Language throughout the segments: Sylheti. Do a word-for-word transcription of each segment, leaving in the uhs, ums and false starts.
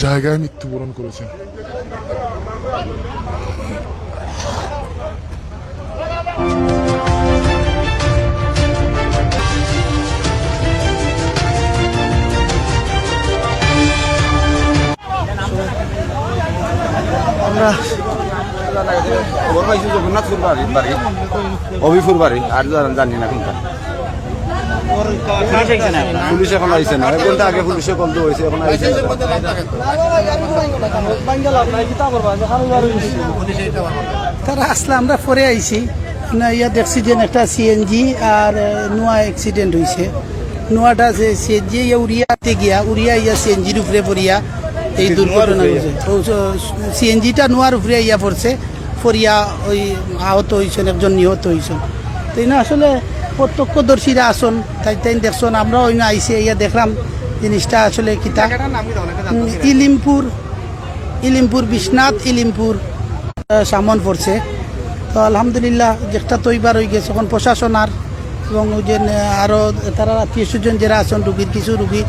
জায়গায় মৃত্যুবরণ করেছেন। আমরা খবর পাইছি জগন্নাথপুর বাড়ি, বাড়ি, হবিপুর বাড়ি, আর জান-, জানি না কোনটা। পুলিশ আইছে না এখন? পুলিশ এখন আইছে না, এক ঘন্টা আগে পুলিশে কল দেওয়া হয়েছে, এখন আইছে না। তারা আসলে আমরা পরে আইছি, না, ইয়া দেখছি যে একটা সিএনজি আর, আহ, নোয়া অ্যাক্সিডেন্ট হয়েছে। নোয়াটা যে সিএনজি ইয়া উড়িয়াতে গিয়া, উড়িয়া ইয়া সিএনজির উপরে পড়িয়া এই দুর্ঘটনা হয়েছে। সিএনজিটা নোয়ার উপরে ইয়া পড়ছে, পড়িয়া ওই আহত হইছেন, একজন নিহত হইছেন। তো ইনো আসলে প্রত্যক্ষদর্শীরা আছেন, তাই তাই দেখছেন, আমরাও ইনো আইছি, ইয়া দেখলাম জিনিসটা আসলে কিতা। জায়গাটার নাম কি তাহলে? একটা জানতে উম, চাই। ইলিমপুর, ইলিমপুর বিশ্বনাথ, ইলিমপুর, আহ, সামন পড়ছে। তো আলহামদুলিল্লাহ, যেটা তৈবার হয়ে গেছে, এখন প্রশাসন আর এবং ওই যে, আহ, আরো তারা আত্মীয় স্বজন যারা আছেন, রুগীর কিছু রুগী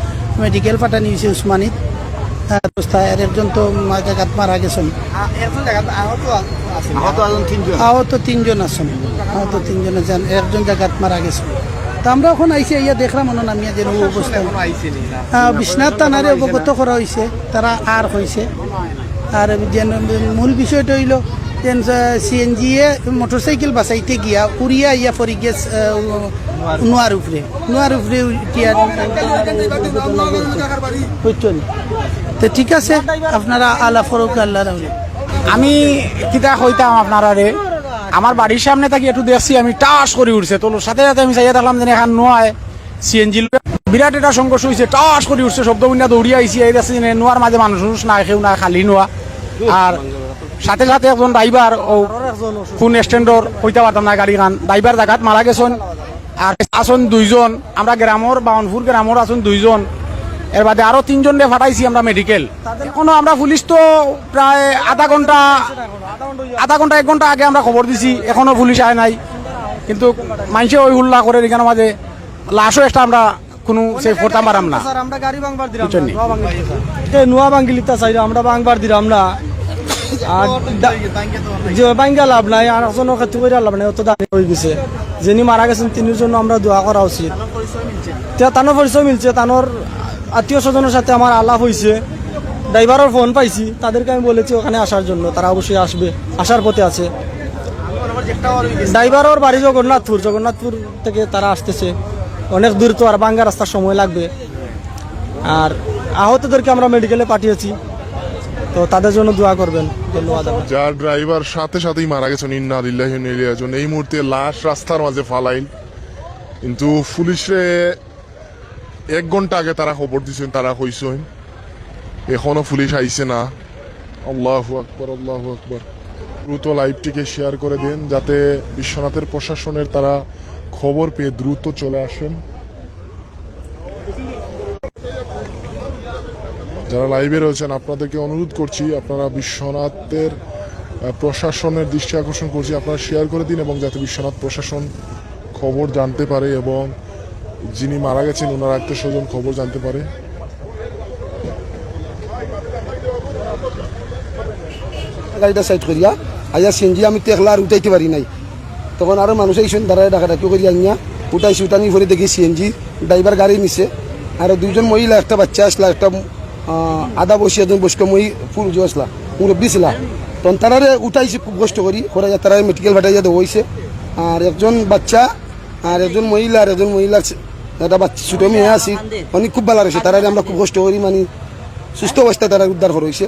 মেডিকেল পাঠানি হয়েছে উসমানীত। আহ, অবস্থায় আর একজন তো মা-, জায়গাত মারা গেছেন। আ-, একজন জায়গাত আহত আ-, আছেন। আহত আছেন তিনজন। আহত তিনজন আছেন, আহত তিনজন আছেন, একজন জায়গাত মারা গেছেন। তো আমরা এখন আইছি, আইয়া দেখলাম, ওনার নামিয়া যে অবস্থা। এখনো আইছেনি না। আহ, বিশ্বনাথ থানারে অবগত করা হয়েছে, তারা আর হয়েছে। আর যে মূল বিষয়টা হইল যে, আহ, সিএনজি এ মোটরসাইকেল বাঁচাইতে গিয়া উড়িয়া ইয়া পড়ি গেছে, আহ, নোয়ার উপরে, নোয়ার উপরে উঠিয়া, বুঝছেন? তো ঠিক আছে, আপনারা আলাপ করুক আল্লাহর আমলে। আমি কিতা কইতাম আপনারারে, আমার বাড়ির সামনে থাকি একটু দেখছি আমি, টাস করি উঠছে, তো সাথে সাথে আমি চাইয়া দেখলাম যে এখান নোয়ায় সিএনজি বিরাট একটা সংঘর্ষ হয়েছে, টাস করি উঠছে, শব্দ হুনিয়া দৌড়িয়া আইছি, এই দেখছি যে নোয়ার মাঝে মানুষ উনুষ নাই, কেউ নাই, খালি নোয়া। আর সাথে সাথে একজন ড্রাইভার, ও কোন স্ট্যান্ডর কইতা পারতাম না, গাড়ি খান ড্রাইভার জায়গাত মারা গেছেন। আর আছেন দুইজন, আমরা গ্রামর, বাউনপুর গ্রামর আছেন দুইজন, এর বাদে আরো তিনজনরে ফাটাইছি আমরা মেডিকেল। এখনো আমরা পুলিশ তো প্রায় আধা ঘন্টা, আধা ঘন্টা, এক ঘন্টা আগে আমরা খবর দিছি, এখনো পুলিশ আয় নাই। কিন্তু মানষে ওই হুল্লা করে এখানে মাঝে লাশও একটা আমরা কোনো সেভ করতাম পারাম না। স্যার, আমরা গাড়ি ভাঙবার দিলাম বুঝছেন না, নি? নোয়া ভাঙিলিতা, স্যার। এই নোয়া ভাঙিলিতা চাইলে আমরা ভাঙবার দিলাম না। আর দা-, যে ভাঙ্গা লাভ নাই, আর একজনের ক্ষতি করে লাভ নাই, অত দামি হয়ে গেছে। যিনি মারা গেছেন, তিনির জন্য আমরা দোয়া করা উচিত। তে তানোর পরিচয় মিলছে, তানোর আত্মীয় স্বজনের সাথে আমার আলাপ হয়েছে। ড্রাইভারের ফোন পাইছি, তাদেরকে আমি বলেছি ওখানে আসার জন্য, তারা অবশ্যই আসবে, আসার পথে আছে। ড্রাইভারের বাড়ি জগন্নাথপুর, জগন্নাথপুর থেকে তারা আসতেছে, অনেক দূর তো, আর ভাঙ্গা রাস্তার সময় লাগবে। আর আহতদেরকে আমরা মেডিকেলে পাঠিয়েছি, তো তাদের জন্য দোয়া করবেন। ধন্যবাদ আপনাকে। যার ড্রাইভার সাথে সাথেই মারা গেছেন, ইন্না লিল্লাহি ওয়া ইন্না ইলাইহি রাজিউন। এই মুহূর্তে লাশ রাস্তার মাঝে ফালাইল, কিন্তু পুলিশরে এক ঘন্টা আগে তারা খবর দিছেন, তারা কইছেন, এখনো পুলিশ আইছে না। আল্লাহু আকবার, আল্লাহু আকবার। দ্রুত লাইভটিকে শেয়ার করে দিন, যাতে বিশ্বনাথের প্রশাসনের তারা খবর পেয়ে দ্রুত চলে আসেন। যারা লাইভে রয়েছেন, আপনাদেরকে অনুরোধ করছি, আপনারা বিশ্বনাথের, আহ, প্রশাসনের দৃষ্টি আকর্ষণ করছি, আপনারা শেয়ার করে দিন এবং যাতে বিশ্বনাথ প্রশাসন খবর জানতে পারে এবং যিনি মারা গেছেন ওনার আত্মীয় স্বজন খবর জানতে পারে। গাড়িটা সাইড করিয়া আইয়া সিএনজি আমি তো একলা আর উঠাইতে পারি নাই। তখন আরো মানুষ আইসেন, তারা ডাকাডাকি করিয়া আনিয়া উঠাইছি। উঠানি পরে দেখি সিএনজি ড্রাইভার গাড়ি নিছে, আর দুইজন মহিলা, একটা বাচ্চা আসলা, একটা, আহ, আধা বয়সী একজন বয়স্ক মহি-, পুরুষ আসলা, মুরব্বী ছিলা। তখন তারারে উঠাইছি খুব কষ্ট করি, করাইয়া তারা মেডিকেল ফাটাইয়া দেওয়া হয়েছে। আর একজন বাচ্চা, আর একজন মহিলা, আর একজন মহিলার ছে-, একটা বাচ্চা, ছোট মেয়ে আছি, মানে খুব ভালা রয়েছে। তারারে আমরা খুব কষ্ট করি, মানে সুস্থ অবস্থায় তারা উদ্ধার করা হয়েছে।